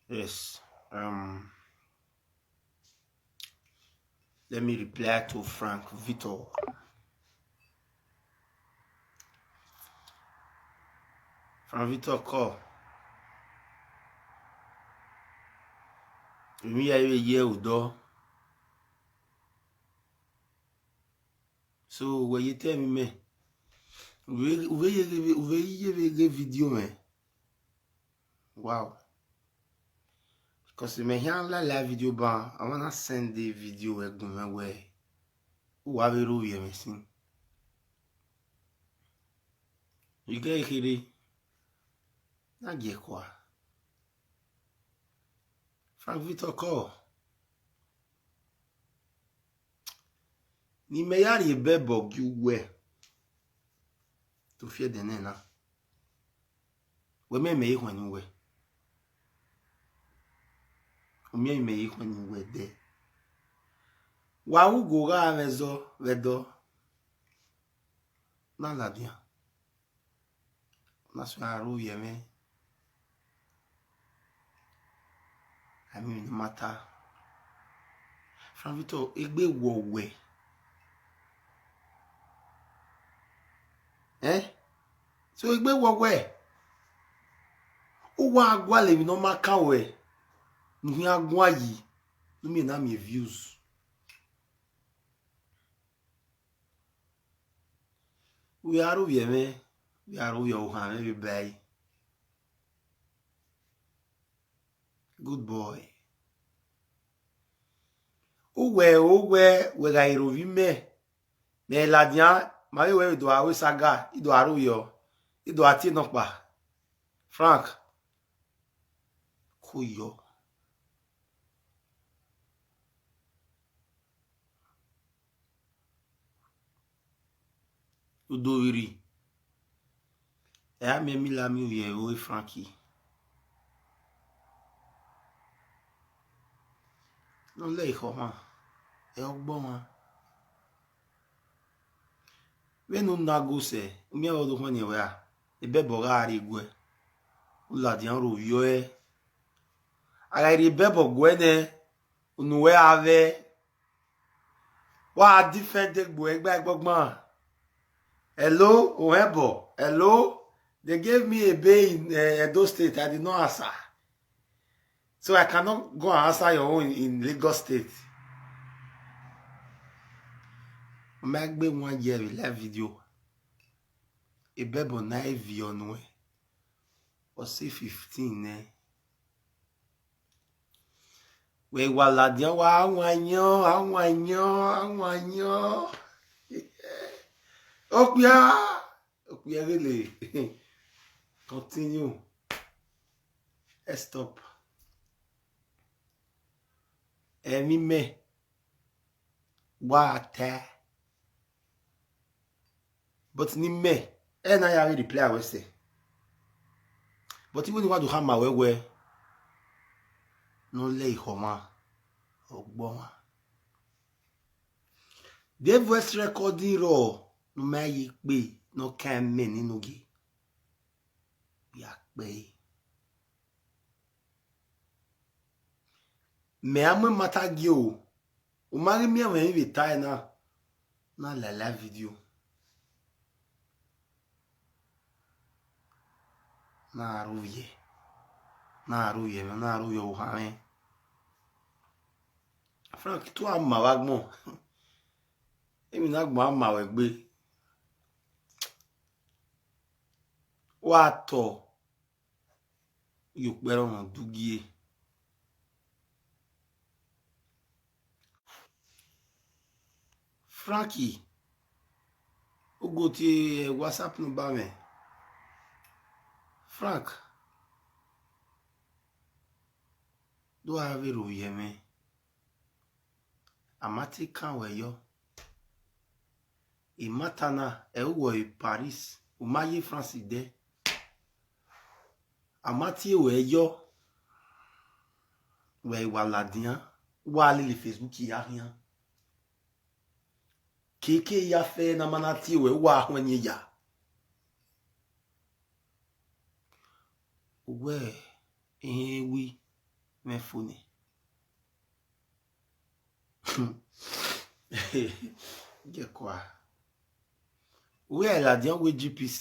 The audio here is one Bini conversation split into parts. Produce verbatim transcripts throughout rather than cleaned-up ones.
Yes. Um, let me reply to Frank Victor. Frank Victor call. Emwi ya vbe ye odọ. So, wẹ ye te emwi mẹ. Uwẹ, uwẹ ye vbe, uwẹ ye vbe ghe video mẹ. Wow. Because mẹ hia la la video ban, I wanna send the video ẹgun mwẹ wẹ, uwa vbe ro vbiẹ mwẹ sin. I ghe kherhe, na gie kua. Frank Victor call. Ne imẹ ya rhie bẹbọ gie uwẹ, to fi ẹdẹ nẹ na. Wẹ mẹ, mẹ i khuẹnni uwẹ. U miẹn mẹ i khuẹnni uwẹ dẹ. Wa ru ugo gha mwẹ zọ vbe ẹdọ. Na ladian. Na suẹn aro vbiẹ mwẹ. I mean, no matter. Frank Victor, egbe wọ wẹ. Eh? So egbe wọ wẹ. Uwa gualọ emwi ne ọ ma kan wẹ, ne u khian guan yi, ne u miẹn na miẹn views. Uwẹ aro vbiẹ mwẹ, uwẹ aro vbiẹ ohan mwẹ vbe ba ẹre. Good boy. Uwẹ, uwẹ, wẹ gha ro vbe imẹ. Mẹ ladian, ma vbe wẹ vbe do aro saga, I do aro yọ, I do a tie nọkpa. Frank, ko yọ. Udovwirri, ẹ a miẹn Milami ovbi ẹvbo Frankie. Ne ọ lẹ ekhọmwa, ẹ ọ gbọmwa. Vbene u na go sẹ, u miẹn vbe ọ do khuẹnniẹn wẹ ra, ebẹbọ gha rrie guẹ, u ladian ro vbiẹ ọe. A gha rhie ebẹbọ guẹ nẹ, unu wẹ a vẹ. Wa defend egbe egbe ẹgbọgban. Hello, Ohẹnbọ. Hello, they gave me a bail in uh, Edo State. I did not answer. So I cannot go and answer your own in Lagos State. Ma gbe one year vbe live video. Ebẹbọ na e viọ nuẹn. Ọ sẹ fifteen nẹ. Wẹ wa ladian wa, a wan yan, a wan yan, a wan yan. Okpia, okpia ghele. Continue. Let's stop. Ẹmwẹ mẹ wa ta. But ne imẹ, ẹ na ya vbe reply wẹ sẹ. But iwẹ ne I wa do khama ruẹ wẹ, ne ọ lẹ ekhọmwa, ọ gbọmwa. The voice recording rọ ne u ma ye kpe ne ọ kan mẹ ne inogie. Ya kpe. Mẹ a mu emata gie o. U ma ghi miẹn mwẹ emwi vbe tae na, na la live video. Na aro vbiẹ, na aro vbiẹ mwẹ, na aro vbiẹ ohan mwẹ. Frank, te u a ma vbe agbọn. Emwi ne agbọn a ma ruẹ egbe. Wa tọ. Ye okpẹ rọmwẹ udugie. Frankie, u go tie WhatsApp number mwẹ. Frank, do a vbe ro vbiẹ mwẹ. A ma te kan wẹ yọ. Emata na, ẹ u wọ e Paris, u ma ye France dẹ. A ma tie ruẹ yọ, wẹ wa ladian, wa lele Facebook ya khian. Keke ya fẹ ne a ma na tie ruẹ, wa khuẹnniẹn ya. Uwẹ, ehẹn wi, mwẹ fo nẹ. Jekua. Uwẹ ladian wẹ G P C.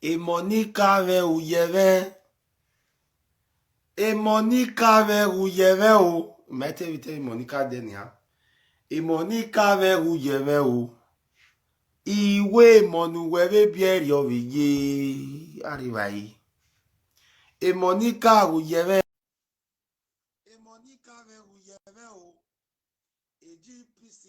Emọ ni ka vbe ru yẹ mwẹ. Emọ ni ka vbe ru yẹ mwẹ o. Mẹ te vbe te emọ ni ka dẹ nian. Emọ ni ka vbe ru yẹ mwẹ o. Iwe emọ ne uwẹ vbe biẹ rriọ vbe ye arre vbe a re. Emọ ni ka ru yẹ mwẹ. Emọ ni ka vbe ru yẹ mwẹ o. G P C.